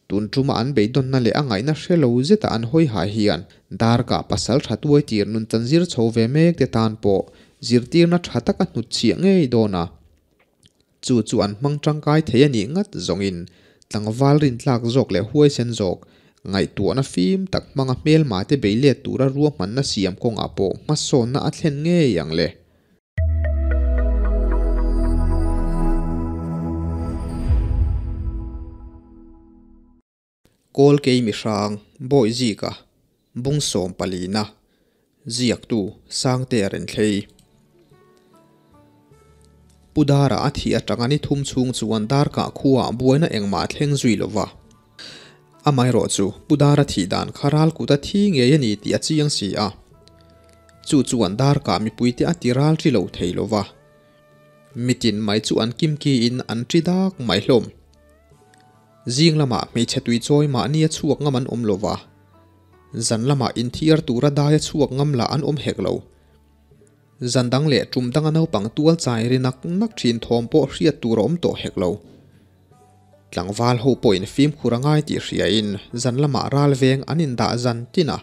Tun tuma an beidawnna leh a ngaihna hre lo zeta an hawi ha hian darkah pasal tha tuai tir nun chan zir chho ve mek te tan pawh zirtirna tha tak a hnutchhiah ngei dawn a. Chu chu an hmang tangkai thei a nih ngat zawngin tlangval rintlak zawk leh huaisen zawk ngaihtuahna fim tak hmanga hmelma te bei let tura ruahmanna siam kawngah pawh hmasawnna a thlen ngei ang le. Kawl kei mihrang bawi zika bung sawm palina ziaktu Sangtea Renthlei. Pu Dara a thih atanga ni thum chhung chuan darkah khuaah buaina engmah a thleng zui lova. Amaherawhchu Pu Dara thih dan kha ral kut a thi ngei a ni tih a chiang si a. Chu chuan darkah mipuite a ti ral ṭi lo thei lova. Mitin mai chu an kimkiin an ṭi dak mai hlawm. Zing lamah hmeichhe tui chawi mahni a chhuak ngam an awm lo va, zan lamah inthiar tura dai a chhuak ngam lah an awm hek lo. Zan dang leh tum danga naupang tual chai ri nak nak thin thawm pawh hriat tur a awm tawh hek lo. Tlangval ho pawhin fimkhur a ngai tih hriain zan lamah ral veng an indah zan tin a.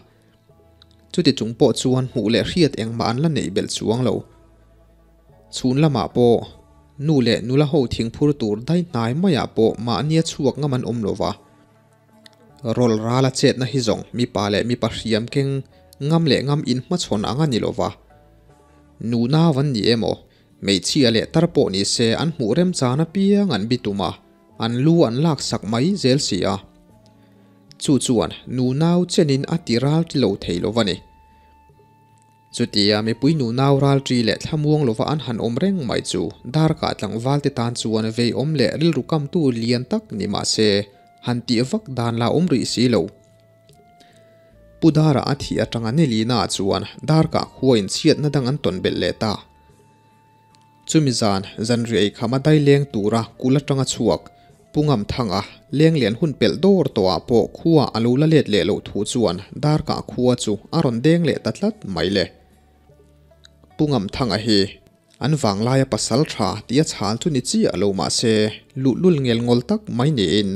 Chuti chung pawh chuan hmuh leh hriat engmah an la neih belh chuang lo. Chhun lamah pawh nu leh nula ho thingphur tur dai hnai maiah pawh mahnia chhuak ngam an awm lo va. Rawl rala chetna hi zawng mipa leh mipa hriam keng ngam leh ngam inhmachhawn ang a ni lo va. Nu nau an ni emaw, hmeichhia leh tar pawh ni se an hmuh remchan apiang an bitum a, an lu an laksak mai zel si a. Chu chuan nu nau chenin a ti ral ti lo thei lo va ni. Chutia mipui nu nau ral ṭi leh thlamuang lova an han awm reng mai chu darkah tlangval te tan chuan veiawm leh rilru kamtu lian tak ni mah se han tih vak dan la awm rih si lo. Pu Dara a thih atanga nilina ah chuan darkah khua in chhiatna dang an tawn belh leh ta. Chumi zan, zanriah ei kham a dai leng tura kul atanga chhuak, Pu Ngamthanga, leng lian hun pelh dawr tawhah pawh khua a lo la let leh loh thu chuan darkah khua chu a rawn deng leh ta tlat mai le. Pu Ngamthanga hi an vanglaia pasal tha tia chhal chu ni chiah lo mah se, luhlul ngel ngawl tak mai niin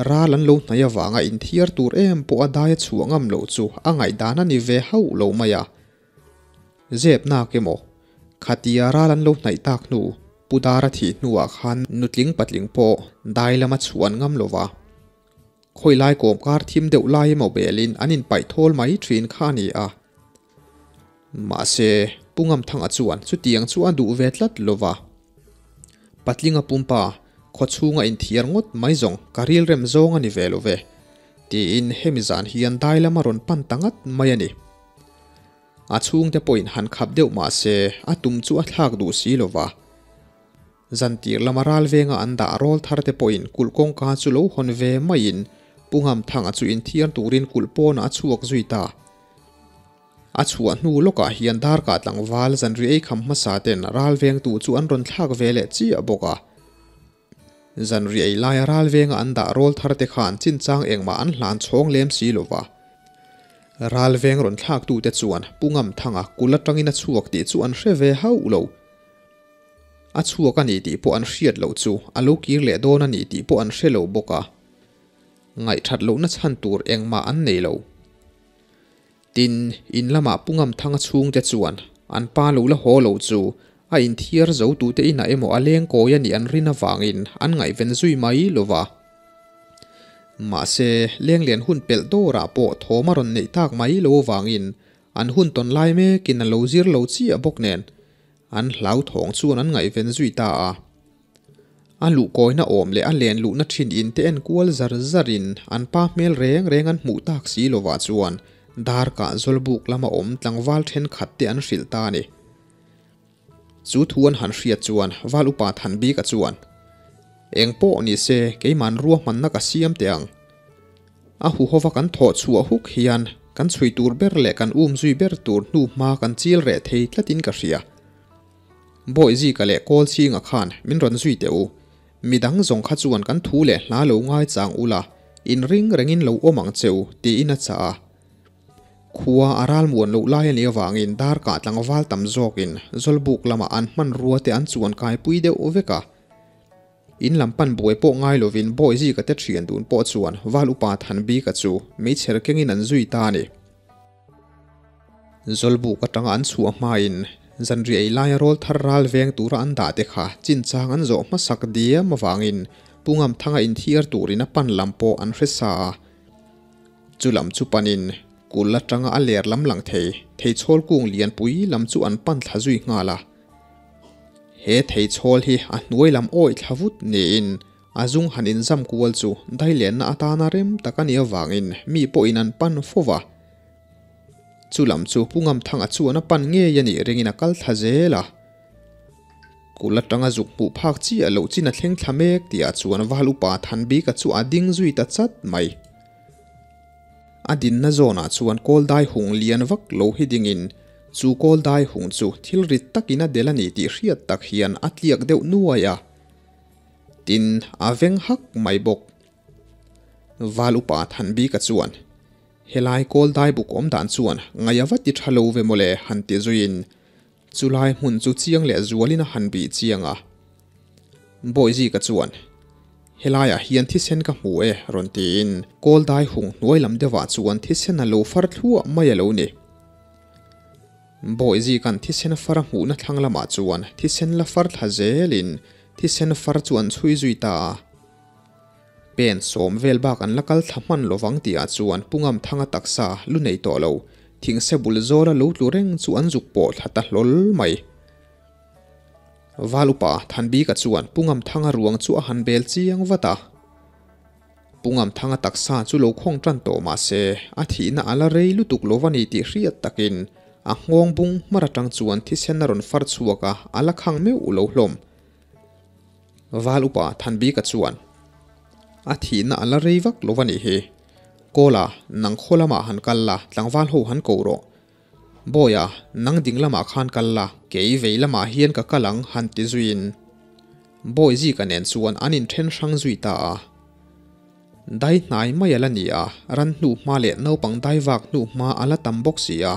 ral an lo hnaih avanga inthiar tur em pawh a dai a chhuah ngam loh chu a ngaihdan a ni ve hauh lo mai a. Zep nak emaw? Khatia ral an lo hnaih tak hnu, Pu Dara thih hnuah khan nutling patling pawh dai lama chhuah an ngam lo va. Khawi lai kawm kar thim deuh lai emaw belin an inpaih thawl mai thin kha a ni a. Mahse, Pu Ngamthanga chuan chutiang chu a duh ve tlat lo va. Patlinga pumpa, khaw chhunga inthiar ngawt mai zawng ka rilrem zawng a ni ve lo ve, tiin hemi zan hian dai lama rawn pan ta ngat mai a ni. A chhungte pawhin han khap deuh mah se a tum chu a thlak duh si lo va. Zantir lama ral venga an dah rawl thar te pawhin kulh kawngka chu lo hawn ve maiin Pu Ngamthanga chu inthiar turin kulh pawnah a chhuak zui ta. A chhuah hnu lawkah hian darkah tlangval zanri ei kham hmasa ten ral vengtu chu an rawn thlak ve leh chiah bawk a. Zanri ei laia ral venga an dah rawl thar te khan chinchang engmah an hlan chhawng lem si lo va. Ral veng rawn thlaktute chuan Pu Ngamthanga kul atangin a chhuak tih chu an hre ve hauh lo. A chhuak a ni tih pawh an hriat loh chu a lo kir leh dawn a ni tih pawh an hre lo bawk a. Ngaihthat lohna chhan tur engmah an nei lo. Tin, in lamah Pu Ngamthanga chhungte chuan an pa lo la haw lo chu a inthiar zo tute inah emaw a leng kawi a nih an rin avangin an ngaihven zui mai lo va. Mahse, lenglian hun pelh dawrah pawh thawm a rawn neih tak mai lo avangin an hun tawn lai mekin a lo zir lo chiah bawk nen an hlauthawng chuan an ngaihven zui ta a. A luhkawina awm leh a len luhna thin in te en kual zar zar in an pa hmel reng reng an hmuh tak si lovah chuan darkah Zawlbuk lama awm tlangval thenkhat te an hrilh ta a ni. Chu thu an han hriat chuan Val Upa Thanbika chuan, Eng pawh ni se keiman ruahmanna ka siam teh ang. A huhova kan thawh chhuah huk hian kan chhui tur ber leh kan um zui ber tur hnu hma kan chil reh thei tlatin ka hria. Bawihzika leh Kawlchhinga khan min rawn zui teh u. Midang zawng kha chuan kan thu leh hla lo ngaichang ula, in ring rengin lo awm ang che u, tiin a chah a. Khua a ral muan loh lai a nih avangin darkah tlangval tam zawkin Zawlbuk lamah an hmanrua te an chuan kaipui deuh vek a. In lam pan buai pawh ngai lovin Bawihzika te thian dun pawh chuan Val Upa Thanbika chu meichher kengin an zui ta a ni. Zawlbuk atanga an chhuah hmain zanriah ei laia rawl thar ral veng tura an dah te kha chinchang an zawh hmasak diam avangin Pu Ngamthanga inthiar turin a pan lam pawh an hre sa a. Chu lam chu panin kul atanga a ler lam lang thei theichhawl kung lianpui lam chu an pan thla zui nghal a. He theichhawl hi a hnuai lam awih thla vut niin a zung han inzam kual chu dailenna atana rem tak a nih avangin mi pawhin an pan fo va. Chu lam chu Pu Ngamthanga chuan a pan ngei a nih ringin a kal thla zel a. Kul atanga zuk hmuh phak chiah loh chin a thleng thla mek tihah chuan Val Upa Thanbika chu a ding zui ta chat mai. A dinna zawnah chuan kawl dai hung lian vak lo hi dingin chu kawl dai hung chu thil rit takin a del a ni tih hriat tak hian a tliak deuh nuai a. Tin, a veng hak mai bawk. Val Upa Thanbika chuan Helai kawl dai buk awm dan chuan ngaih a va ti tha lo ve mawle han ti zuiin chulai hmun chu chiang leh zualin a han bih chiang a. Bawihzika chuan Helaiah hian thisen ka hmu e rawn tiin kawl dai hung hnuai lam deuhah chuan thisen a lo far thluah mai a lo ni. Bawihzika'n thisen far a hmuhna thlang lamah chuan thisen la far thla zelin thisen far chu an chhui zui ta a. Pen sawm vel bak an la kal thla hman lovang tihah chuan Pu Ngamthanga taksa lu nei tawh lo, thingse bul zawla lo tlu reng chu an zuk pawh thla ta hlawl mai. Val upa Thanbika chuan Pu Ngamthanga ruang chu a han bel chiang vat a. Pu Ngamthanga taksa chu lo khawng tan tawh mah se, a thihna a la rei lutuk lo va ni tih hriat takin a nghawng bung hmar atang chuan thisen a rawn far chhuak a, a la khang meuh lo hlawm. Val upa Thanbika chuan, A thihna a la rei vak lo va nih hi. Kawla, nang khaw lamah han kal la, tlangval ho han ko rawh. Bawia, nang ding lamah khan kal la, kei vei lamah hian ka kal ang han ti zuiin Bawizika nen chuan an inthen hrang zui ta a. Dai hnai mai a la ni a, ran hnu hma leh naupang dai vak hnu hma a la tam bawk si a,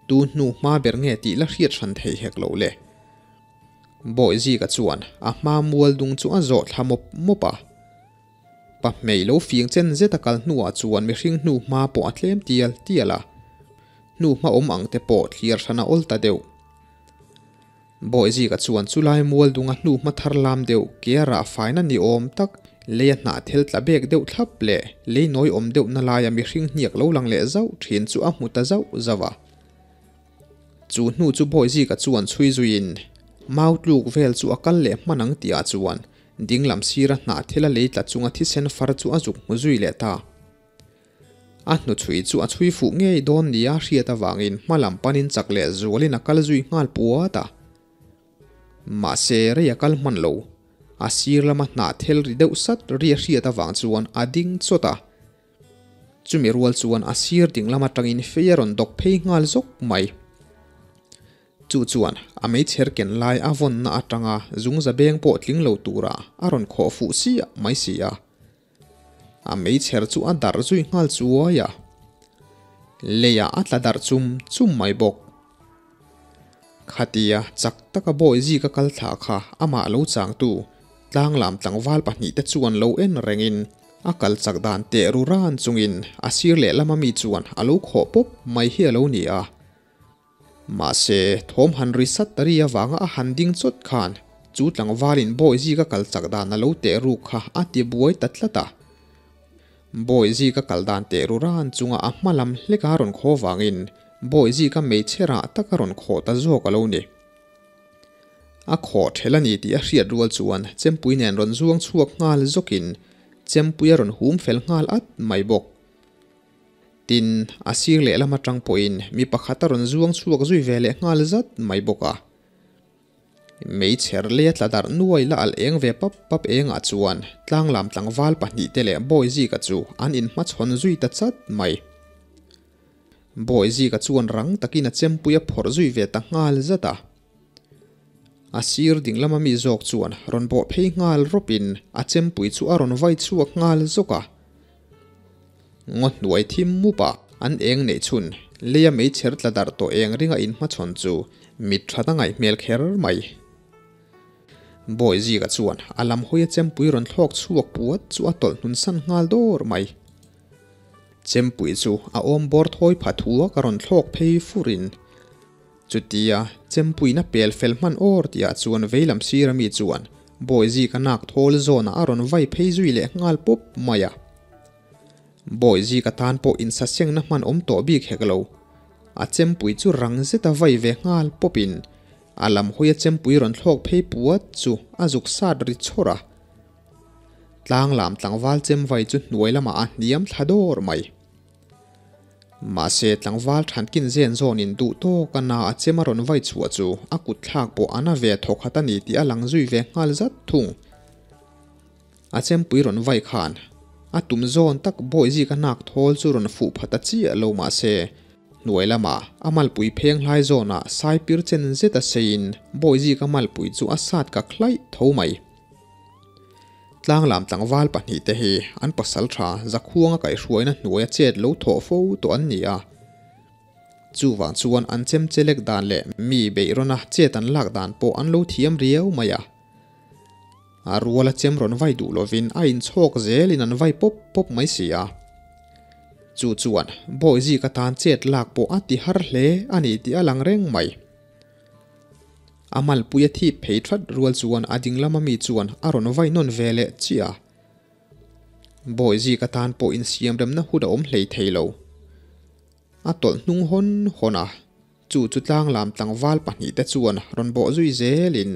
tu hnu hma ber nge tih la hriat hran thei hek lo le. Bawihzika chuan a hma mual dung chu a zawh thla mawp mawp a. Pa hmei lo fing chen zet a kal hnuah chuan mihring hnu hma pawh a tlem tial tial a, hnu hma awm ang te pawh thlir hran a awl ta deuh. Bawihzika chuan chulai mual dunga hnu hma thar lam deuh ke a rah faina ni awm tak lei a hnah thel tla bek deuh thlap leh lei nawi awm deuh na laia mihring hniak lo lang leh zauh thin chu a hmu ta zauh zauh a. Chu hnu chu Bawihzika chuan chhui zuiin mau tluk vel chu a kal leh hman ang tihah chuan dinglam sira hnah thil a lei tla chunga thisen far chu a zuk hmu zui leh ta. A hnuchhui chu a chhui fuh ngei dawn nia hriat avangin hmalam panin chak leh zualin a kal zui nghal puat a. Mahse rei a kal hman lo. A sir lama hnah thel ri deuh sat ri a hriat avang chuan a ding chawt a. Chumi rual chuan a sir ding lam atangin fei a rawn dawk phei nghal zawk mai. Chu chuan a meichher ken lai a vawnna atanga zungza beng pawh tling lo tura a rawn khawh fuh siah mai si a. A meichher chu a darh zui nghal chuai a. Leiah a tla darh chum chum mai bawk. Khatia chak taka bawi zika kal thla kha amah lo changtu tlanglam tlangval pahnihte chuan lo en rengin a kal chak dan teh ru ran chungin a sir lehlam ami chuan a lo khawh pawp mai hi a lo ni a. Mahse, thawm han ri sat ta ri avanga a han ding chawt khan chu tlangvalin bawi zika kal chak dan a lo teh ruk kha a ti buai ta tlat a. Bawi zika kal dan teh ru ran chunga a hma lam hlek a rawn khaw vangin Bawi zika hmeichhe rah tak a rawn khawh ta zawk a lo ni. A khawh ṭhel a ni tih a hriat rual chuan Chempui nen rawn zuang chhuak nghal zawkin Chempui a rawn hum fel nghal at mai bawk. Tin, a sir lehlam aṭang pawhin mi pakhat a rawn zuang chhuak zui ve leh nghal zat mai bawk a. Meichher lei a tla darh nuai la alh eng ve pap pap engah chuan tlanglam tlangval pahnihte leh Bawi zika chu an inhmachhawn zui ta chat mai. Bawi zika chuan rang takin a chempui a phawrh zui ve ta nghal zat a. A sir ding lama mi zawk chuan rawn bawh phei nghal rawpin a chempui chu a rawn vai chhuak nghal zawk a. Ngaw hnuai thim mup a an eng neih chhun leia meichher tla darh tawh eng ringa inhmachhawn chu mit that a ngaih hmel kher mai. Bawihzika chuan a lam hawia chempui rawn thlawk chhuak puat chu a tawlh hnun san nghal dawr mai. Chempui chu a awm bawr thawi pha thuak a rawn thlawk phei furin chutia chempuiin a pel fel hman awr tihah chuan veilam sir ami chuan Bawihzika nak thawl zawnah a rawn vai phei zui leh nghal pawp mai a. Bawihzika tan pawh insasengna hman awm tawh bik hek lo. A chempui chu rang zeta vai ve nghal pawpin A lam hawia chempui rawn thlawk phei puat chu a zuk sat ri chhawr a. Tlang lam tlangval chemvai chu hnuai lamah a hniam thla dawr mai. Mahse tlangval thankin zen zawnin duh tawk a na a chem a rawn vai chhuah chu a kut thlak pawh a na ve thawkhat a ni tih a lang zui ve nghal zat thung. A chempui rawn vai khan a tum zawn tak Bawihzika hnak thawl chu rawn fuh phat a chiah lo mahse hnuai lamah a malpui pheng hlai zawnah saipir chen zet a seiin Bawihzika malpui chu a sat kak hlaih tho mai. Tlanglam tlangval pahnihte hi an pasal tha Zakhuanga kaihhruaina hnuaia chet lo thawh fo tawh an ni a. Chuvang chuan an chem chelek dan leh mi beihrawna chet an lak dan pawh an lo thiam riau mai a. A ruala chem rawn vai duh lovin a inchhawk zelin an vai pawp pawp mai si a. Chu chuan Bawihzika tan chet lak pawh a ti har hle a ni tih a lang reng mai. A malpui a thip phei that rual chuan a ding lama mi chuan a rawn vai nawn ve leh chiah a. Bawihzika tan pawh insiamremna hun a awm hlei thei lo. A tawlh hnung hawn hawn a. Chu chu tlanglam tlangval pahnihte chuan rawn bawh zui zelin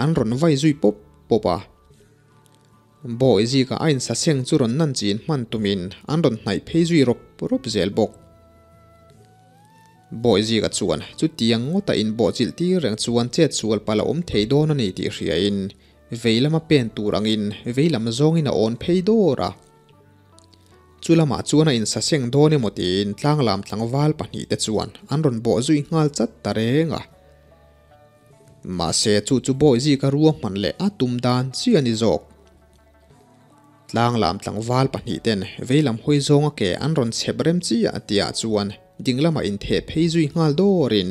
an rawn vai zui pawp pawp a. Bawi zika a insaseng chu rawn nan chin hman tumin an rawn hnaih phei zui rawp rawp zel bawk. Bawi zika chuan chutiang ngawta inbawhchilh tir reng chuan chetsual palh a awm thei dawn a ni tih hriain vei lama pen tur angin vei lam zawngin a awn phei dawr a. Chu lamah chuan a insaseng dawn emaw tiin tlanglam tlangval pahnihte chuan an rawn bawh zui nghal chat ta reng a. Mahse chu chu Bawihzika ruahman leh a tum dan chi a ni zawk. Tlanglam tlangval pahnihten veilam hawi zawnga ke an rawn chhep rem chiah tihah chuan ding lamah intheh phei zui nghal dawrin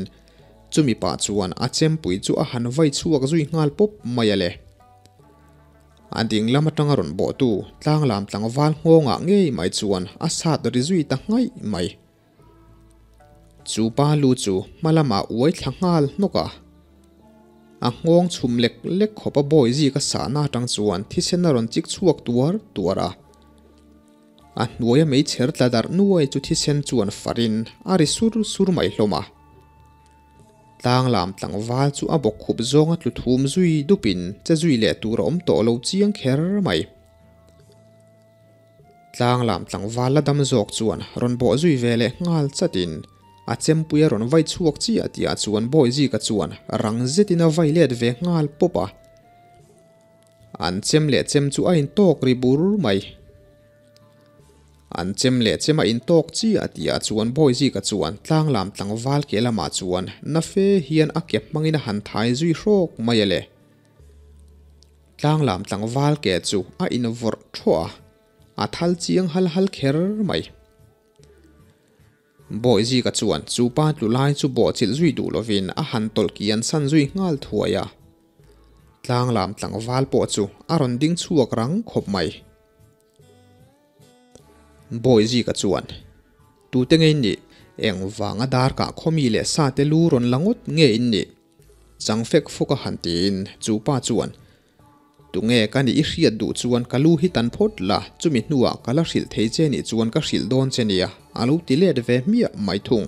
chumi pah chuan a chempui chu a han vai chhuak zui nghal pawp mai a le. A ding lam atanga rawn bawhtu tlanglam tlangval nghawngah ngei mai chuan a sat ri zui ta nghaih mai. Chu pa lu chu hma lamah uai thla nghal hnawk a. A nghawng chhum lek lek khawp a bawi zik a sahna atang chuan thisen a rawn chik chhuak tuar tuar a. A hnuaia meichher tla darh nuai chu thisen chuan farin a ri sur sur mai hlawm a. Tlanglam tlangval chu a bawk khup zawnga tlu thum zui dupin che zui leh tur a awm tawh lo chiang kher mai. Tlanglam tlangval la dam zawk chuan rawn bawh zui ve leh nghal chatin a chempui a rawn vai chhuak chiah tihah chuan Bawihzika chuan rang zetin a vai let ve nghal pawp a. An chem leh chem chu a intawk ri bur mai. An chem leh chem a intawk chiah tihah chuan Bawihzika chuan tlanglam tlangval ke lamah chuan na fe hian a ke hmangin a han thai zui hrawk mai a le. Tlanglam tlangval ke chu a invawrh thuah a, a thal chiang hal hal kher mai. Bawihzika chuan chu pa tlu lai chu bawhchilh zui duh lovin a han tawlh kian san zui nghal thuai a. Tlanglam tlangval pawh chu a rawn ding chhuak rang khawp mai. Bawihzika chuan, Tute nge in nih? Eng vanga dar kah khawmi leh sate lu rawn la ngawt nge in nih? Chang fek fawk a han tiin chu pa chuan, Tunge ka nih i hriat duh chuan ka lu hi tan phawt la, chumi hnuah ka la hrilh thei che nih chuan ka hrilh dawn che nia, a lo ti let ve hmiah mai thung.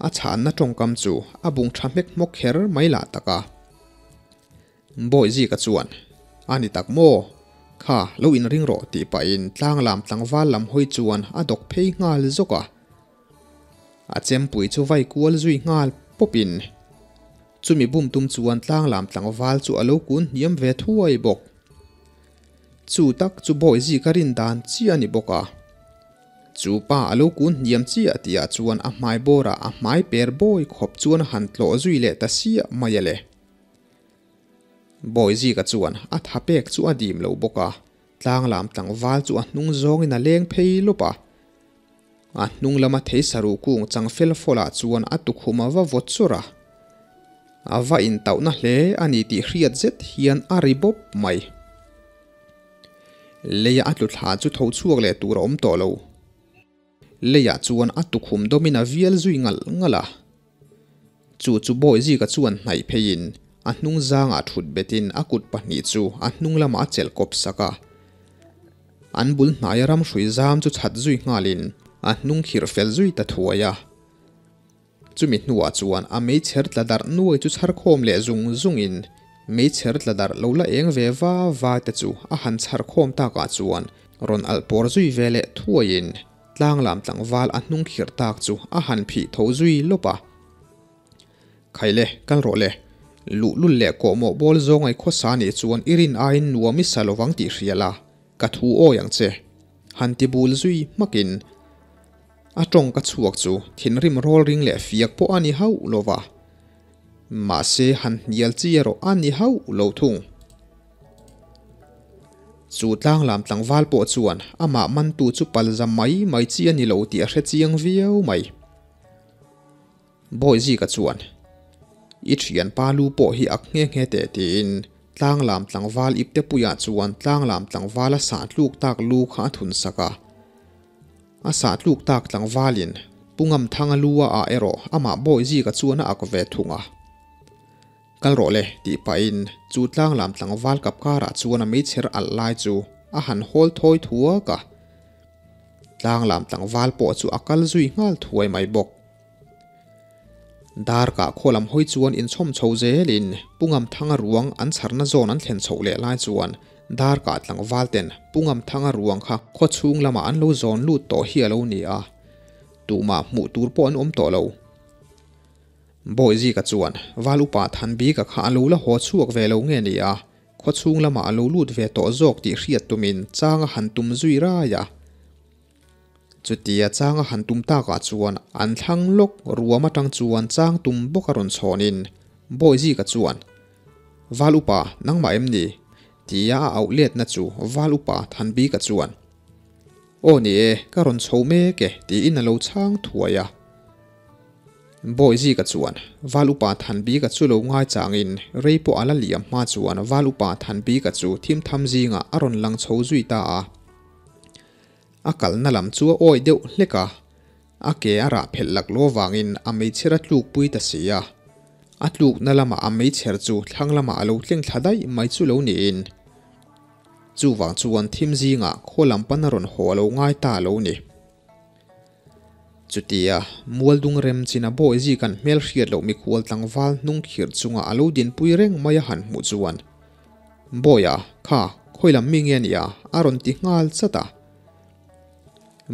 A chhanna tawngkam chu a bung tha hmek hmawk kher mai lah tak a. Bawihzika chuan, A ni tak maw? Kha, lo inring rawh tih pahin tlanglam tlangval lam hawi chuan a dawk phei nghal zawk a. A chempui chu vai kual zui nghal pawpin chumi bum tum chuan tlanglam tlangval chu a lo kun hniam ve thuai bawk. Chu tak chu Bawihzika rin dan chiah a ni bawk a. Chu pa a lo kun hniam chiah tihah chuan a hmai bawrah a hmai per bawi khawp chuan a han tlawh zui leh ta siah mai a le. Bawihzika chuan a tha pek chu a dim lo bawk a, tlanglam tlangval chu a hnung zawngin a leng phei lawp a. A hnung lama thei saruh kung chang fel fawlah chuan a tukhum a va vawt chawrh a. A va intauhna hle a ni tih hriat zet hian a ri bawp mai. Leia a tlu thla chu tho chhuak leh tur a awm tawh lo. Leiah chuan a tukhum dawmin a vial zui ngalh ngalh a. Chu chu Bawihzika chuan hnaih pheiin a hnung zangah thut betin a kut pahnih chu a hnung lamah a chelh kawp sak a. An bul hnaia ram hrui zam chu chhat zui nghalin a hnung khirh fel zui ta thuai a. Chumi hnuah chuan a meichher tla darh nuai chu chhar khawm leh zung zungin meichher tla darh lo la eng ve va va te chu a han chhar khawm takah chuan rawn alh pawr zui ve leh thuaiin tlanglam tlangval a hnung khirh tak chu a han phih tho zui lawp a. Khaile, kal rawh le. Luhlul leh kawhmawh bawl zawng ai khawsa nih chuan i rin aiin nuam i sa lovang tih hria la, ka thu awi ang che. Han ti bul zui hmakin A tawng ka chhuak chu thinrim rawl ring leh fiak pawh a ni hauh lo va, mahse han hnial chi erawh a ni hauh lo thung. Chu tlanglam tlangval pawh chuan amah mantu chu palza mai mai chi a ni lo tih a hre chiang viau mai. Bawihzika chuan, I thianpa lu pawh hi ak nghe nghe teh tiin tlanglam tlangval iptepuiah chuan tlanglam tlangvala sah tluk tak lu kha a thun sak a. A sah tluk tak tlangvalin Pu Ngamthanga lu a ah erawh amah Bawihzika chuan a ak ve thung a. Kal rawh le tih pahin chu tlanglam tlangval kapkarah chuan a meichher alh lai chu a han hawl thawi thuak a. Tlanglam tlangval pawh chu a kal zui nghal thuai mai bawk. Darkah khaw lam hawi chuan inchhawm chho zelin Pu Ngamthanga ruang an chharna zawn an thlen chhoh leh lai chuan Darkah tlangval ten Pu Ngamthanga ruang kha khaw chhung lamah an lo zawn lut tawh hi a lo ni a, tumah hmuh tur pawh an awm tawh lo. Bawihzika chuan Val upa Thanbika kha a lo la haw chhuak ve lo nge ni a, khaw chhung lamah a lo lut ve tawh zawk tih hriat tumin chang a han tum zui rai a. Chutia chang a han tum takah chuan an thlang lawk ruam atang chuan chang tum bawk a rawn chhawnin Bawihzika chuan, Val upa, nangmah em ni? tia a auh letna chu Val upa Thanbika chuan, Aw ni e, ka rawn chho mek e, tiin a lo chhang thuai a. Bawihzika chuan Val upa Thanbika chu lo ngaichangin rei pawh a la liam hma chuan Val upa Thanbika chu thimtham zingah a rawn lang chho zui ta a. A kalna lam chu a awi deuh hlek a, a ke a rah phelh lak lo avangin a meichher a tlukpui ta si a. A tlukna lamah a meichher chu thlang lamah a lo tleng thla daih mai chu lo niin. Chuvang chuan thim zingah khaw lam pan a rawn haw a lo ngai ta lo ni. Chutia Mualdung Remchina Bawizi kan hmel hriat loh mikhual tlangval hnung khirh chunga a lo dinpui reng mai a han hmuh chuan, Bawia, kha, khawi lam mi nge nia? a rawn ti nghal chat a.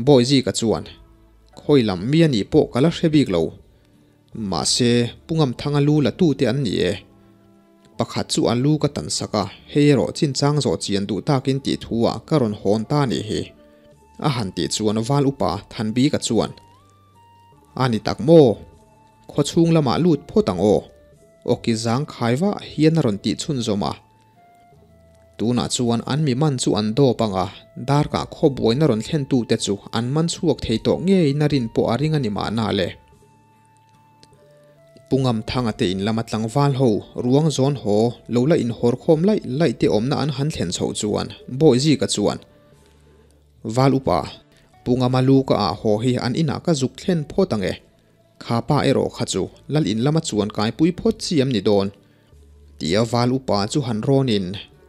Bawizika chuan, Khawi lam mi a nih pawh ka la hre bik lo. Mahse, Pu Ngamthanga lu la tute an ni e. Pakhat chu a lu ka tan sak a, hei erawh chinchang zawh chian duh takin tih thu ah ka rawn hawn ta nih hi. A han tih chuan Val upa Thanbika chuan, A ni tak maw? Khaw chhung lamah lut phawt ang aw. Awki zang khai vah hian a rawn tih chhunzawm a. Tunah chuan an mi man chu an dawp ang a, darkah khaw buaina rawn thlentute chu an man chhuak thei tawh ngeiin a rin pawh a ring a ni mahna le. Pu Ngamthanga te in lama tlangval ho ruang zawn haw lo la inhawr khawm laih laih te awmna an han thlen chhoh chuan Bawihzika chuan, Val upa, Pu Ngama lu ka ah haw hi an inah ka zuk thlen phawt ang e. Kha pa erawh kha chu lal in lama chuan kaipui phawt chi am ni dawn. Tia Val upa chu han rawnin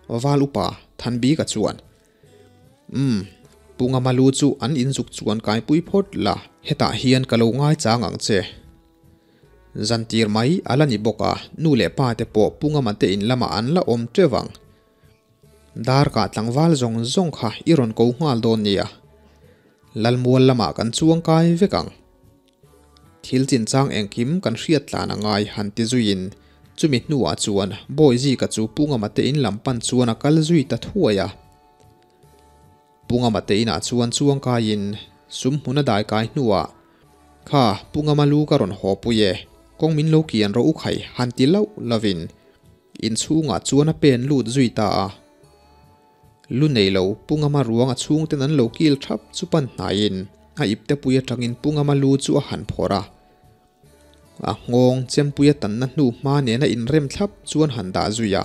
Val upa Thanbika chuan, Umm, Pu Ngama lu chu an inzuk chuan kaipui phawt la, hetah hian ka lo ngaichang ang che. Zantir mai a la ni bawk a, nu leh pa te pawh Pu Ngama te in lamah an la awm teuh ang. Darkah tlangval zawng zawng kha i rawn ko nghal dawn nia. Lalmual lamah kan chuang kai vek ang. Thil chinchang engkim kan hriat tlan a ngai han ti zuiin chumi hnuah chuan Bawihzika chu Pu Ngama te in lam pan chuan a kal zui ta thuai a. Pu Ngama te inah chuan chuang kaiin sum hmun a dai kai hnuah, Kha, Pu Ngama lu ka rawn haw pui e, kawng min lo kian rawh u khai han ti lauh lovin inchhungah chuan a pen lut zui ta a. Lu nei lo Pu Ngama ruang a chhungten an lo kil thap chu pan hnaiin a iptepui atangin Pu Ngama lu chu a han phawrh a. A nghawng chempuia tanna hnu hma nena inrem thlap chuan han dah zui a.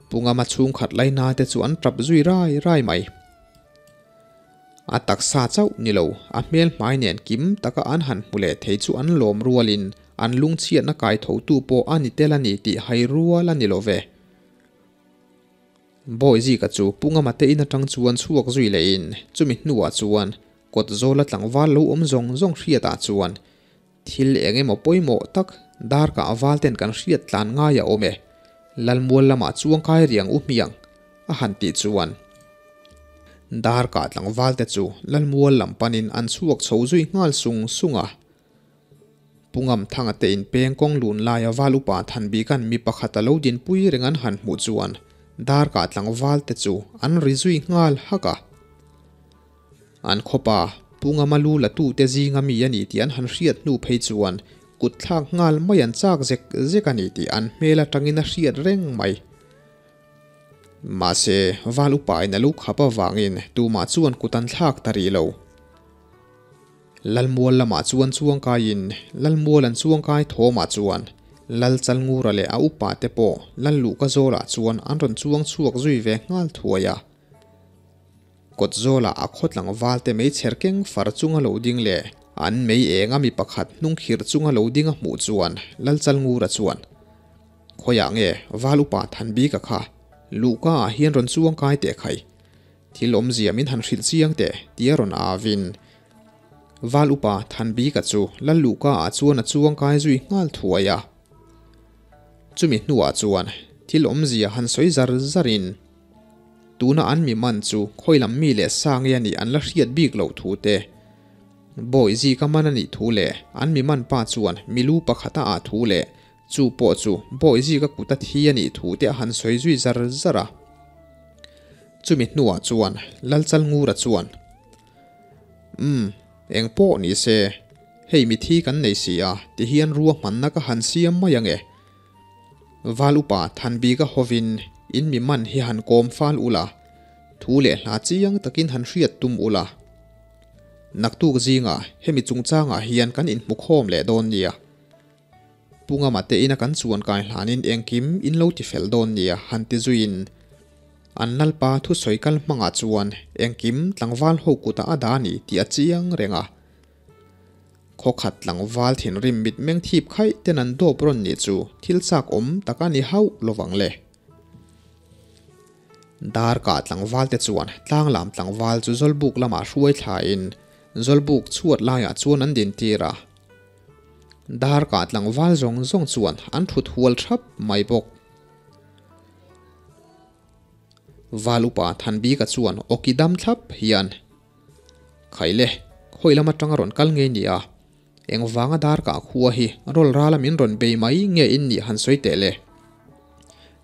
Pungama chhungkhat laina te chu an tap zui rai rai mai. A taksa chauh ni lo, a hmel hmai nen kim taka an han hmu leh thei chu an lawm rualin an lungchhiatna kai thotu pawh a ni tel a ni tih hai rual a ni lo ve. Bawizika chu Pungama te in atang chuan chhuak zui lehin chumi hnuah chuan kawt zawla tlangval lo awm zawng zawng hriatah chuan thil eng emaw pawimawh tak darkah val ten kan hriat tlan ngai a awm e, Lalmual lamah chuang kai riang u hmiang a han tih chuan darkah tlangval te chu Lalmual lam panin an chhuak chho zui nghal sung sung a. Pu Ngamthanga te in peng kawng lun laia val upa Thanbika'n mi pakhat a lo dinpui reng an han hmuh chuan darkah tlangval te chu an ri zui nghal hak a. An khawpa Pu Ngama lu la tu te zinga mi a ni tih an han hriat hnu phei chuan kut thlak nghal mai an chak zek zek a ni tih an hmel atangin a hriat reng mai. Mahse, val upa in a lu khap avangin tumah chuan kut an thlak ta rih lo. Lalmual lamah chuan chuangkaiin Lalmual an chuangkai thawmah chuan Lal Chalngura leh a upa te pawh Lal Luhka zawlah chuan an rawn chuang chhuak zui ve nghal thuai a. Kawt zawlah a khaw tlangval te meichher keng far chunga lo ding leh an mei enga mi pakhat hnung khirh chunga lo ding a hmuh chuan Lal Chalngura chuan, Khawiah nge Val upa Thanbika kha Luhka ah hian rawn chuangkai teh khai? Thil awmzia min han hrilh chiang teh, tia rawn avin Val upa Thanbika chu Lal Luhka ah chuan a chuang kai zui nghal thuai a. Chumi hnuah chuan thil awmzia han sawi zar zarin tuna an mi man chu khawi lam mi leh sa nge a nih an la hriat bik loh thu te, bawi zika man a nih thu leh an mi man pa chuan milu pakhata ah thu leh chu pawh chu bawi zika kuta thi a nih thu te a han sawi zui zar zar a. Chumi hnuah chuan Lalchalngura chuan, Umm, eng pawh ni se, hei mithi kan nei si a, tihian ruahmanna ka han siam mai ange. Val upa Thanbika hovin in mi man hi han kawm fal ula, thu leh hla chiang takin han hriat tum ula. Naktuk zingah hemi chungchangah hian kan inhmukhawm leh dawn nia. Pu Ngama te ina kan chuan kai hlanin engkim in lo ti fel dawn nia han ti zuiin an Lalpa thusawi kal hmangah chuan engkim tlangval ho kutah a dah a ni tih a chiang reng a. Khawkhat tlangval thinrim mitmeng thip khaih ten an dawp rawn nih chu thil chak awm tak a ni hauh lovang le. Darkah tlangval te chuan tlanglam tlangval chu Zawlbuk lamah hruai thlain Zawlbuk chhuat laiah chuan an dintir a. Darkah tlangval zawng zawng chuan an thut hual thap mai bawk. Val upa Thanbika chuan awki dam thlap hian, Khaile, khawi lam atanga rawn kal ngei nia, engvanga darkah khua hi rawl rala min rawn bei mai nge in nih han sawi teh le?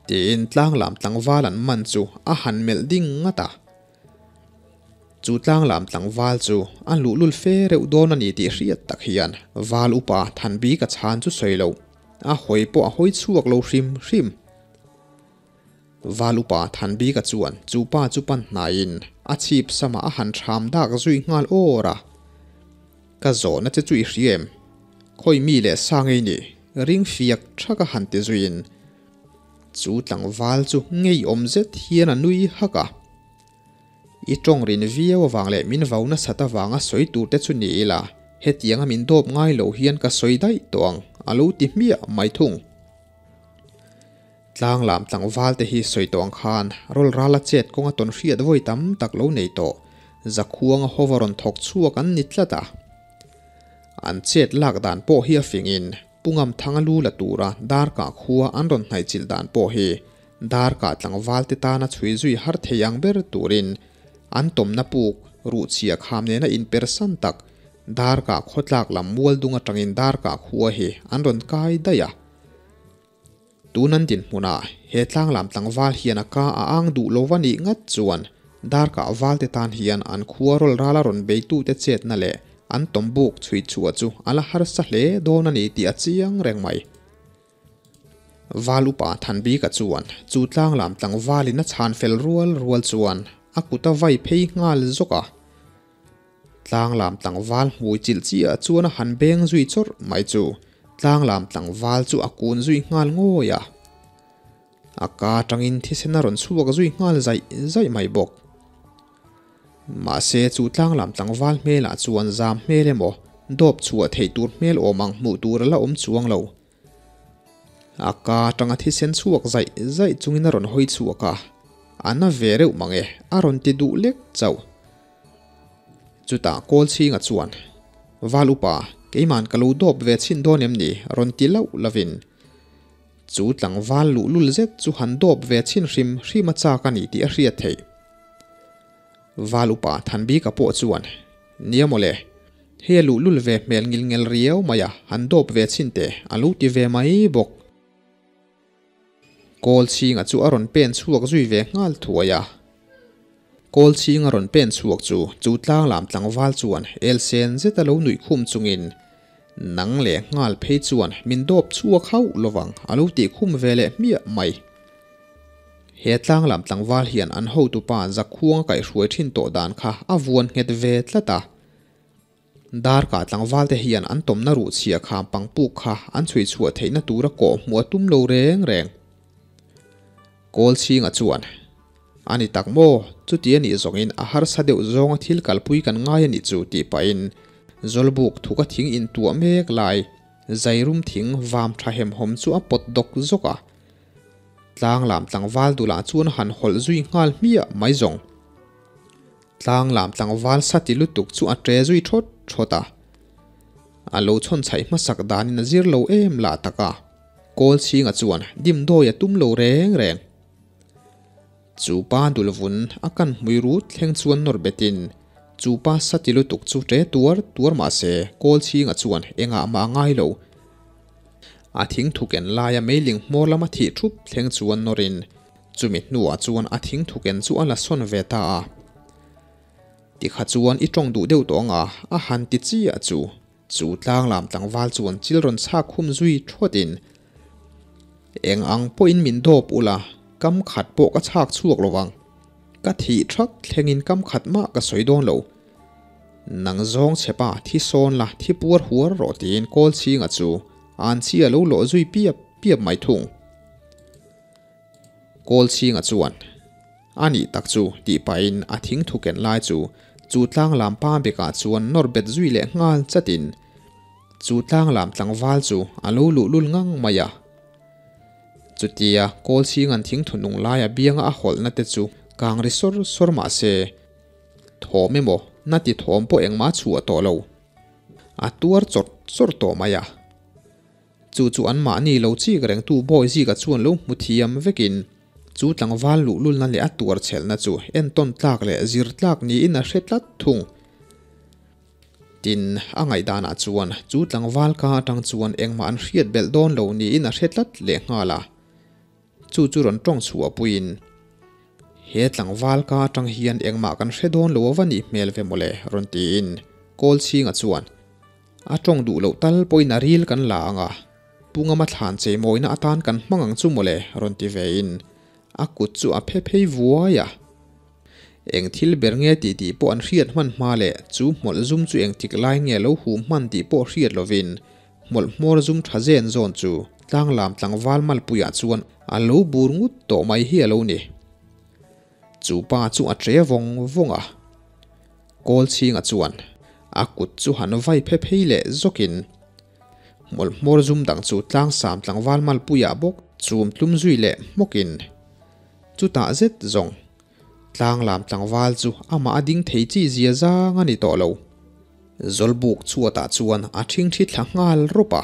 Tiin tlanglam tlangval an man chu a han melh ding ngat a. Chu tlanglam tlangval chu a luhlul fe reuh dawn a ni tih hriat tak hian Val upa Thanbika chhan chu sawi lo, a hawi pawh a hawi chhuak lo hrim hrim. Val upa Thanbika chuan chu pa chu pan hnaiin a chhip samah a han thram dak zui nghal awr a. Ka zawhna che chu i hria em? Khawi mi leh sa ngei ni? Ring fiak thak a han ti zuiin chu tlangval chu ngeiawm zet hian a nui hak a. I tawng rin viau avang leh min vau nasat avanga sawi tur te chu ni ila, hetianga min dawp ngai lo hian ka sawi daih tawh ang, a lo ti hmiah mai thung. Tlanglam tlangval te hi sawi tawh ang khan rawl rala chet kawnga tawn hriat vawi tam tak lo nei tawh, zakhuanga hova rawn thawk chhuak an ni tlat a. An chet lak dan pawh hi a fingin Pu Ngamthanga lu la tura darkah khua an rawn hnaihchilh dan pawh hi Darkah tlangval te tana chhui zui har thei ang ber turin an tawmna puk ruhchhia kham nena inpersan tak Darkah khawtlak lam mual dung atangin Darkah khua hi an rawn kai daih a. Tun an dinhmunah he tlanglam tlangval hian a ka a ang duh lo va nih ngat chuan Darkah val te tan hian an khua rawl rala rawn beitute chetna leh an tawmbuk chhui chhuah chu a la harsa hle dawn a ni tih a chiang reng mai. Val upa Thanbika chuan chu tlanglam tlangvalin a chhan fel rual rual chuan a kut a vai phei nghal zawk a. Tlanglam tlangval hmui chilh chiah chuan a han beng zui chawrh mai chu tlanglam tlangval chu a kun zui nghal ngawi a. A ka atangin thisen a rawn chhuak zui nghal zaih zaih mai bawk. Mahse chu tlanglam tlangval hmelah chuan zam hmel emaw dawp chhuah theih tur hmel awm ang hmuh tur a la awm chuang lo. A ka atanga thisen chhuak zaih zaih chungin a rawn hawi chhuak a, a na ve reuh mang e, a rawn ti duh lek chauh. Chutah Kawlchhinga chuan, Val upa, keiman ka lo dawp ve chhin dawn em ni? rawn ti lauh lovin, chu tlangval luhlul zet chu han dawp ve chhin hrim hrim a chak a ni tih a hriat theih. Val upa Thanbika pawh chuan, Nia mawle, hei a luhlul ve hmel ngil ngel riau mai a, han dawp ve chhin teh, a lo ti ve mai bawk. Kawlchhinga chu a rawn pen chhuak zui ve nghal thuai a. Kawlchhinga rawn pen chhuak chu chu tlanglam tlangval chuan elsen zeta lo nuih khum chungin, Nang leh nghal phei chuan min dawp chhuak hauh lovang a lo tih khum ve leh hmiah mai. He tlanglam tlangval hian an hotupa Zakhuanga kaihhruai thin tawh dan kha a vuan nghet ve tlat a. Darkah tlangvalte hian an tawmna ruh chhia kham pangpuk kha an chhui chhuah theihna tura kawh hmuh a tum lo reng reng. Kawlchhinga chuan, A ni tak maw? Chuti a nih zawngin a harsa deuh zawnga thil kalpui kan ngai a nih chu tih pahin Zawlbuk thuka thing intuah mek lai Zairum thing vam tha hemhawm chu a pawt dawk zawk a. Tlanglam tlangval dulah chuan a han hawlh zui nghal hmiah mai zawng. Tlanglam tlangval sa ti lutuk chu a ṭe zui ṭhawt ṭhawt a. A lo chhawn chhaih hmasak danin a zir lo em lah tak a, Kawlchhinga chuan dimdawi a tum lo reng reng. Chu pa dulvun a kan hmui rut thleng chuan nawr betin chu pa sa ti lutuk chu ṭe tuar tuar mah se Kawlchhinga chuan engah mah a ngai lo. A thingthuken laia meiling hmawr lama thih ṭhup thleng chuan nawrin Chumi hnuah chuan a thingthuken chu a la sawn ve ta a. Tikha chuan i tawng duh deuh tawh ang a, a han ti chiah chu. Chu tlanglam tlangval chuan chil rawn chhak khum zui thawtin, Eng ang pawhin min dawp ula, kam khat pawh ka chhak chhuak lo vang. Ka thih thak thlengin kam khat mah ka sawi dawn lo. Nang zawng chhepa thi sawn la, thi puar huar rawh tiin Kawlchhinga chu an chi a lo lawh zui piap piap mai thung. Kawlchhinga chuan, A nih tak chu, tih pahin a thingthu ken lai chu chu tlanglam pa bekah chuan nawr bet zui leh nghal chatin chu tlanglam tlangval chu a lo luhlul ngang mai a. Chutia Kawlchhinga'n thingthu nung laia bianga a hawlhna te chu kang ri sawr sawr mah se, thawm emaw na ti thawm pawh engmah chhuah tawh lo. A tuar chawrh chawrh tawh mai a. Chu chu anmahni lo chik rengtu bawi zika chuan lo hmu thiam vekin chu tlangval luhlulna leh a tuar chhelhna chu entawn tlak leh zir tlak niin a hre tlat thung. Tin, a ngaihdanah chuan chu tlangval ka atang chuan engmah an hriat belh dawn lo niin a hre tlat lehnghal a. Chu chu rawn tawng chhuah puiin, He tlangval ka atang hian engmah kan hre dawn lo ava nih hmel ve mawle, rawn tiin Kawlchhinga chuan a tawng duh loh tal pawhin a ril kan la ang a, Pu Ngama thlan cheimawina atan kan hmang ang chu mawle, rawn ti vein a kut chu a phe phei vuai a. Eng thil ber nge tih tih pawh an hriat hman hma leh chu hmawlh zum chu engtik lai nge lo hum hman tih pawh hriat lovin Hmawlh hmawr zum tha zen zawn chu tlanglam tlangval malpuiah chuan a lo bur ngut tawh mai hi a lo ni. Chu pa chu a tre vawng vawng a. Kawlchhinga chuan a kut chu han vai phe phei leh zawkin hmawlh hmawr zum dang chu tlangsam tlangval malpuiah bawk chum tlum zui leh hmawkin chutah zet zawng tlanglam tlangval chu amah a ding thei chi zia zang a ni tawh lo. Zawlbuk chhuatah chuan a ṭhingṭhi thla nghal rawp a,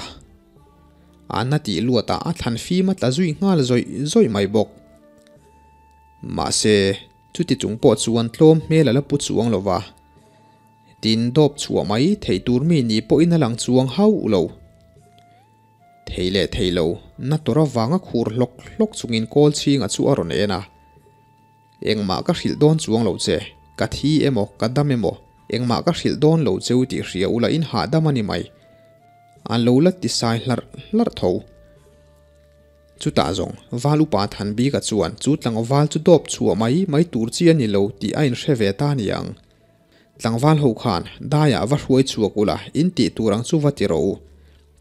a na tih luatah a thlan fim a tla zui nghal zawih zawih mai bawk. Mahse, chuti chung pawh chuan tlawm hmel a la pu chuang lo va, tin dawp chhuah mai thei tur mi ni pawhin a lang chuang hauh lo. Thei leh thei lo, na tawr avanga khur hlawk hlawk chungin kawl chhinga chu a rawn en a. Engmah ka hrilh dawn chuang lo che, ka thi emaw, ka dam emaw, engmah ka hrilh dawn lo cheu tih hria ula in hahdam a ni mai. A lo la ti sai hlarh hlarh tho. Chutah zawng, Val upa Thanbika chuan chu tlangval chu dawp chhuah mai mai tur chi a ni lo tih a inhre ve ta niang. Tlangval ho khan daiah va hruai chhuak ula in tih tur ang chu va ti rawh u.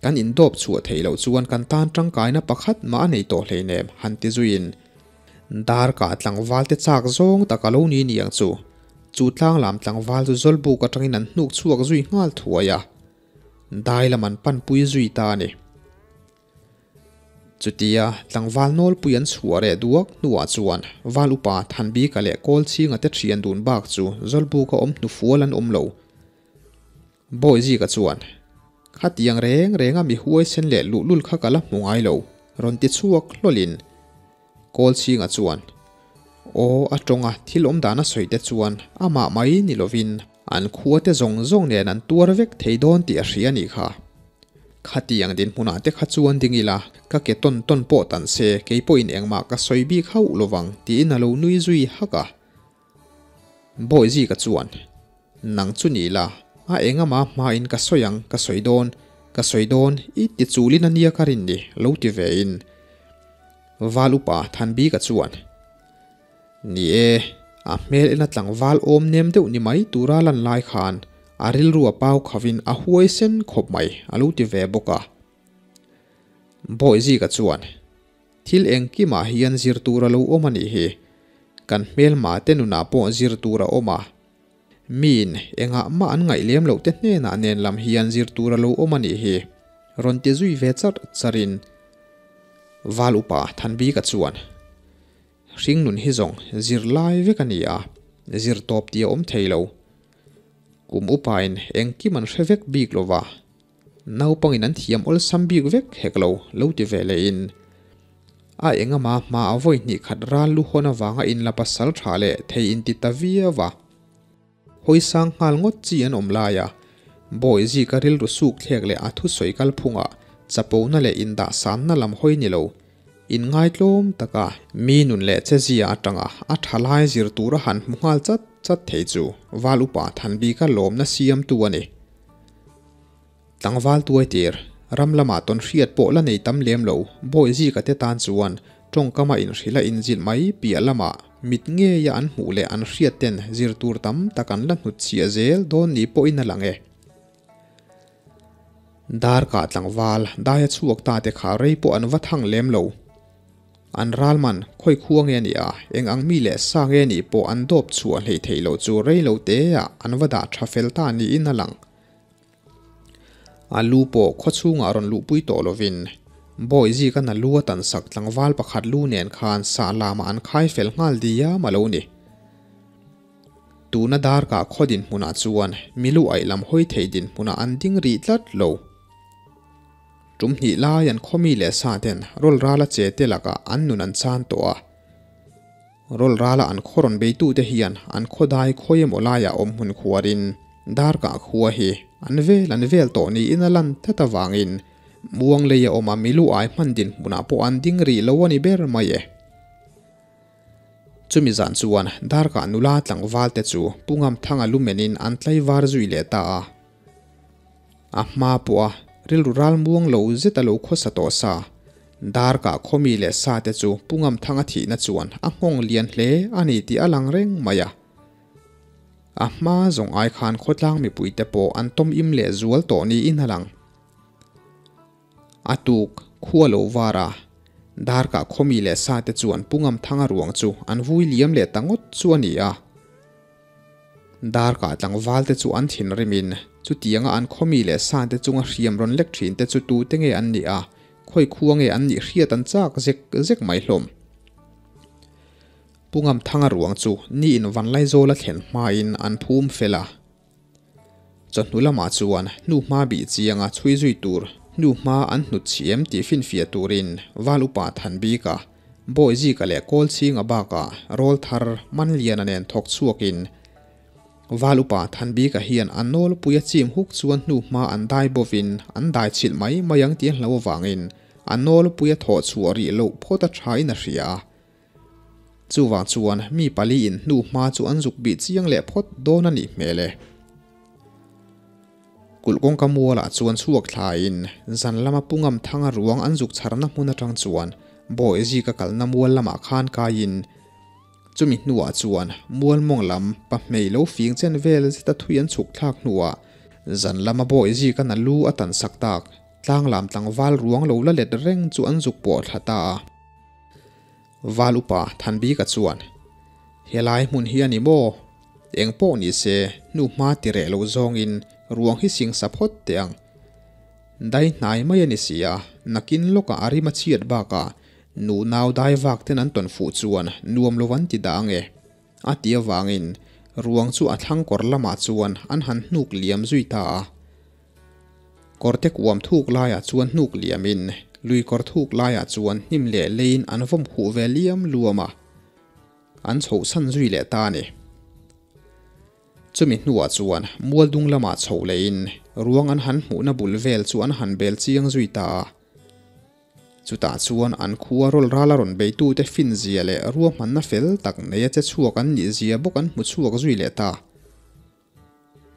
Kan indawp chhuah theih loh chuan kan tan tangkaina pakhat mah a nei tawh hleinem han ti zuiin dar kah tlangval te chak zawng tak a lo ni niang chu. Chu tlanglam tlangval chu Zawlbuk atangin an hnuk chhuak zui nghal thuai a, dai lam an panpui zui ta a ni. Chutia tlangval nawlpui an chhuah reh duak hnuah chuan Val upa Thanbika leh Kawlchhinga te thian dun bak chu Zawlbuka awm hnufual an awm lo. Bawizika chuan, Khatiang reng renga mi huaisen leh luhlul kha ka la hmu ngai lo, rawn ti chhuak hlawlin Kawlchhinga chuan, Aw, a tawnga thil awm dan a sawi te chuan amah mai ni lovin an khua te zawng zawng nen an tuar vek thei dawn tih a hria a nih kha. Khatiang dinhmunah te kha chuan ding ila, ka ke tawn tawn pawh tan se kei pawhin engmah ka sawi bik hauh lovang tiin a lo nui zui hak a. Bawihzika chuan, Nang chu ni la, a engama hmain ka sawi ang, ka sawi dawn, ka sawi dawn, i ti chulin a nia ka rin ni, lo ti vein. Val upa Thanbika chuan, Ni e, a hmel ena tlangval awm nem deuh ni mai tura lan lai khan a rilru a pau khavin a huai sen khawp mai, a lo ti ve bawk a. Bawihzika chuan, Thil engkimah hian zir tur a lo awm a nih hi. Kan hmelma te nunah pawh zir tur a awm a. Miin engah mah an ngaih lem loh te hnenah nen lam hian zir tur a lo awm a nih hi. Rawn ti zui ve char charin Val upa Thanbika chuan, Hringnun hi zawng zir lai vek a ni a, zir tawp tih a awm thei lo. Kum upain engkim an hre vek bik lo va. Naupangin an thiam awlsam bik vek hek lo, lo ti ve lehin a engama hma a vawi hnih khat ral lu hawn avanga inla pasal tha leh thei inti ta viau a. Hawi sang nghal ngawt chi an awm lai a, bawi zika rilru suk thlek leh a thusawi kalphungah chapona leh indahsanna lam hawi ni lo, inngaitlawm taka mi nun leh chezia atanga a tha lai zir tura han hmu nghal chat chat thei chu Val Upa Thanbika lawmna siamtu a ni. Tlangval tuaitir, ram lamah tawn hriat pawh la nei tam lem lo, Bawihzika te tan chuan tawngkama inhrilh a inzilh mai piah lamah mit ngeia an hmuh leh an hriat ten zir tur tam tak an la hnutchhiah zel dawn ni pawhin a lang e. Darkah tlangval daia chhuak ta te kha rei pawh an va thang lem lo. An ralman khawi khua nge ni a, eng ang mi leh sa nge nih pawh an dawp chhuah hleih theih loh chu rei lo teah an va dah tha fel ta niin a lang. A lu pawh khaw chhungah rawn luhpui tawh lovin Bawi zika na lu a tansak tlangval pakhat lu nen khan sah lamah an khai fel nghal diam a lo ni. Tuna darkah khaw dinhmunah chuan milu aih lam hawi thei dinhmunah an ding rih tlat lo. Tum hnih lai an khaw mi leh sa ten rawl rala che te lakah an nun an chan tawh a. Rawl rala an khaw rawn beitute hian an khaw dai khawi emaw laiah awm hmun khuarin darkah khua hi an vel an vel tawh niin a lan tlat avangin muang lei a awm a milu ai hman dinhmunah pawh an ding rih lo a ni ber mai e. Chumi zan chuan darkah nula tlangval te chu Pu Ngamthanga lumenin an tlaivar zui leh ta a. A hma pawha rilru ral muang lo zet a lo khawsa tawh sa. Darkah khawmi leh sa te chu Pu Ngamthanga thihna chuan a nghawng lian hle a ni tih a lang reng mai a. A hma zawng ai khan khawtlang mipui te pawh an tawm im leh zual tawh niin a lang. A tuk khua lo var a, Darkah khawmi leh sa te chuan Pu Ngamthanga ruang chu an vui liam leh ta ngawt chu a ni a. Darkah tlangval te chu an thinrimin chutianga an khawmi leh sa te chunga hriam rawn lek thin te chu tute nge an nih a, khawi khua nge an nih hriat an chak zek zek mai hlawm. Pu Ngamthanga ruang chu niin Vanlaizawla thlen hmain an phum fel a. Chawhnu lamah chuan hnuhma bih chianga chhui zui tur hnuhma an hnut chhi em tih finfiah turin Val Upa Thanbika, Bawihzika leh Kawlchhinga bakah rawl thar Manliana nen thawk chhuakin Val Upa Thanbika hian a nawlpui a chim huk chuan hnuhma an dai bovin an dai chhilh mai mai ang tih a hlo avangin a nawlpui a thawh chhuah rih loh phawt a thain a hria a. Chuvang chuan mi pali in hnu hma chu an zuk bih chiang leh phawt dawn a nih hmel e. Kulh kawngka mualah chuan chhuak thlaiin zan lama Pu Ngamthanga ruang an zuk chharna hmun atang chuan Bawihzika kalna mual lamah khan kaiin Chumi hnuah chuan mual mawng lam pahmei lo fing chen vel zeta thui an chhuk thlak hnuah zan lama bawi zikan a lu a tan sak tak tlang lam tlangval ruang lo la let reng chu an zuk pawh thla ta a. Val upa Thanbika chuan, Helai hmun hi a ni maw? Eng pawh ni se hnuhma ti reh lo zawngin ruang hi singsa phawt teh ang. Dai hnai mai a ni si a, nakin lawkah a rim a chhiat bakah nu nau dai vak ten an tawn fuh chuan nuam lo an ti dah ang e. A ti avangin ruang chu a thlang kawr lamah chuan an han hnuk liam zui ta a. Kawrte kuam thuk laiah chuan hnuk liamin lui kawr thuk laiah chuan hnim leh leiin an vawm khuh ve liam luam a, an chhohsan zui leh ta a ni. Chumi hnuah chuan mual dung lamah chhoh lehin ruang an han hmuhna bul vel chu an han bel chiang zui ta a. Chutah chuan an khua rawl ral a rawn beitute finzia leh ruahmanna fel tak neia che chhuak an nihzia bawk an hmu chhuak zui leh ta.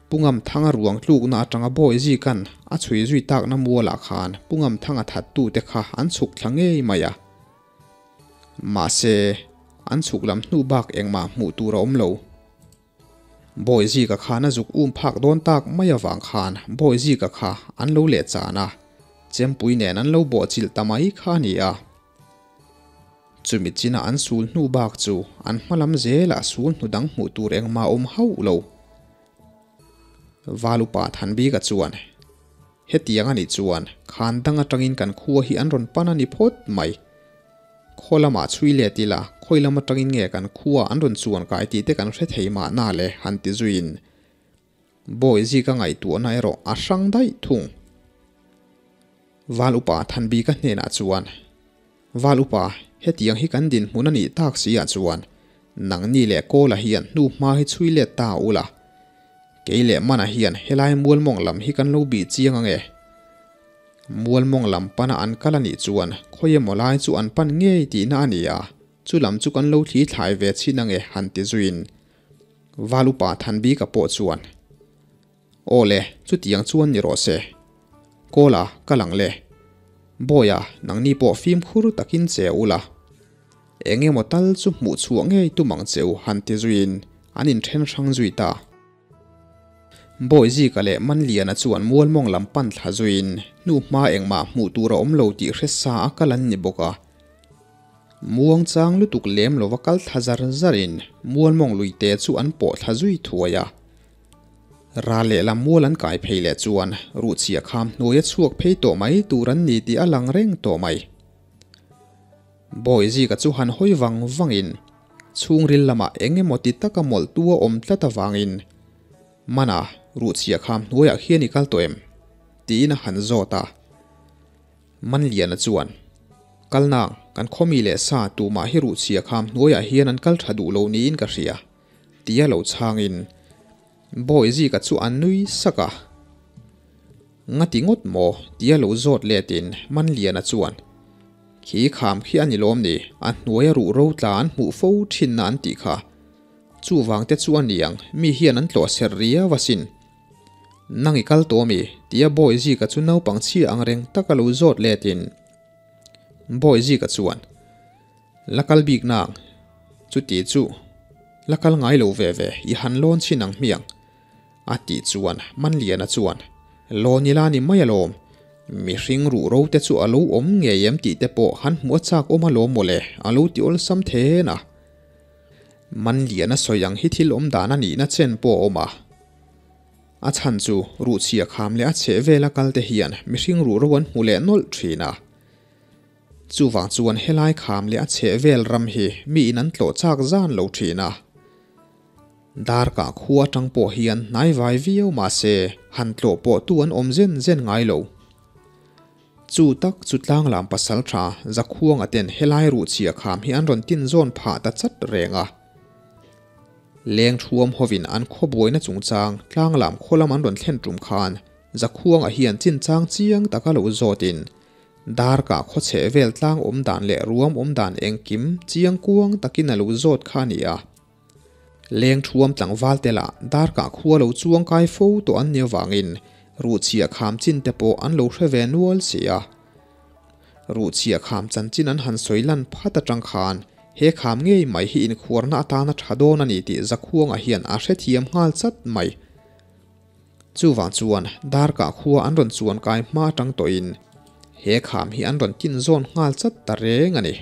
Pu Ngamthanga ruang tlukna atanga bawi zikan a chhui zui takna mualah khan Pu Ngamthanga thattute kha an chhuk thla ngei mai a. Mahse, an chhuk lam hnu bak engmah hmuh tur a awm lo. Bawi zika khan a zuk um phak dawn tak mai avang khan bawi zika kha an lo leh chan a, chempui nen an lo bawhchilh ta mai kha a ni a. Chumi china an sul hnu bak chu an hma lam zelah sul hnu dang hmuh tur engmah awm hauh lo. Valupa Thanbika chuan, Hetiang a nih chuan khan dang atangin kan khua hi an rawn pan a ni phawt mai. Khaw lamah chhui let ila khawi lam atangin nge kan khua an rawn chuan kai tih te kan hre thei mahna le han ti zuiin Bawi zika ngaihtuahna erawh a hrang daih thung. Val upa Thanbika hnenah chuan, Val upa, hetiang hi kan dinhmun a nih tak si ah chuan nangni leh Kawla hian hnu hma hi chhui let ta ula. Kei leh Mana hian helai mual mawng lam hi kan lo bih chiang ang e. Mual mawng lam pana an kal a nih chuan khawi emaw lai chu an pan ngei tihna a ni a, chu lam chu kan lo thli thlai ve chhin ang e han ti zuiin Val upa Thanbika pawh chuan, Aw le, chutiang chuan ni rawh se. Kawla, kal ang le. Bawia, nangni pawh fimkhur takin che ula. Eng emaw tal chu hmuh chhuah ngei tum ang che u han ti zuiin an inthen hrang zui ta. Bawizika leh Manliana chuan mualmawng lam pan thla zuiin hnu hma engmah hmuh tur a awm lo tih hre sa a kal an ni bawk a. Muang chang lutuk lem lova kal thla zar zarin mualmawng luite chu an pawh thla zui thuai a. Ral lehlam mual an kai phei leh chuan ruhchhia kham hnuaia chhuak phei tawh mai tur an ni tih a lang reng tawh mai. Bawizika chu han hawi vang vangin chhungril lamah eng emaw ti taka mawlh tu a awm tlat avangin, Mana, ruhchhia kham hnuaiah khian i kal tawh em? tiin a han zawt a. Manliana chuan, Kal nang, kan khawmi leh sa tumah hi ruhchhia kham hnuaiah hian an kal tha duh lo niin ka hria, tia lo chhangin Bawizika chu a nui sak a. Ngati ngawt maw? tia lo zawt letin Manliana chuan, Khi kham khi a ni lawm ni, a hnuaia ruh ro tla an hmuh fo thinna an tih kha. Chuvang te chu a niang, mi hian an tlawh serh riau asin. Nang i kal tawh mi? tia Bawizika chu naupang chhia ang reng taka lo zawt letin Bawizika chuan, La kal bik nang, chuti chu la kal ngai lo ve ve, i han lawn chhin ang hmiang. A tih chuan Manliana chuan, Lawn ila ni mai alawm, mihring ruh ro te chu a lo awm ngei em tih te pawh han hmuh a chak awm alawm mawle, a lo ti awlsam then a. Manliana sawi ang hi thil awm dan a nihna chen pawh a awm a. A chhan chu ruhchhia kham leh a chheh vela kal te hian mihring ruh ro an hmu leh nawlh thin a. Chuvang chuan helai kham leh a chheh vel ram hi miin an tlawh chak zan lo thin a. Darkah khua atang pawh hian hnai vai viau mah se han tlawh pawh tu an awm zen zen ngai lo. Chu tak chu tlanglam pasal tha Zakhuanga ten helai ruhchhia kham hi an rawn tin zawn phah ta chat reng a. Leng thuam hovin an khawbuaina chungchang tlanglam khawlam an rawn thlen tum khan Zakhuanga hian chinchang chiang taka lo zawtin Darkah khawchheh vel tlang awm dan leh ruam awm dan engkim chiang kuang takin a lo zawt kha a ni a. Leng thuam tlangval te lah darkah khua lo chuang kai fo tawh an ni avangin ruhchhia kham chin te pawh an lo hre ve nual si a. Ruhchhia kham chanchin an han sawi lan phat atang khan He kham ngei mai hi inkhuarna atana tha dawn a ni tih Zakhuanga hian a hrethiam nghal chat mai. Chuvang chuan Darkah khua an rawn chuan kai hma atang tawhin he kham hi an rawn tin zawn nghal chat ta reng a ni.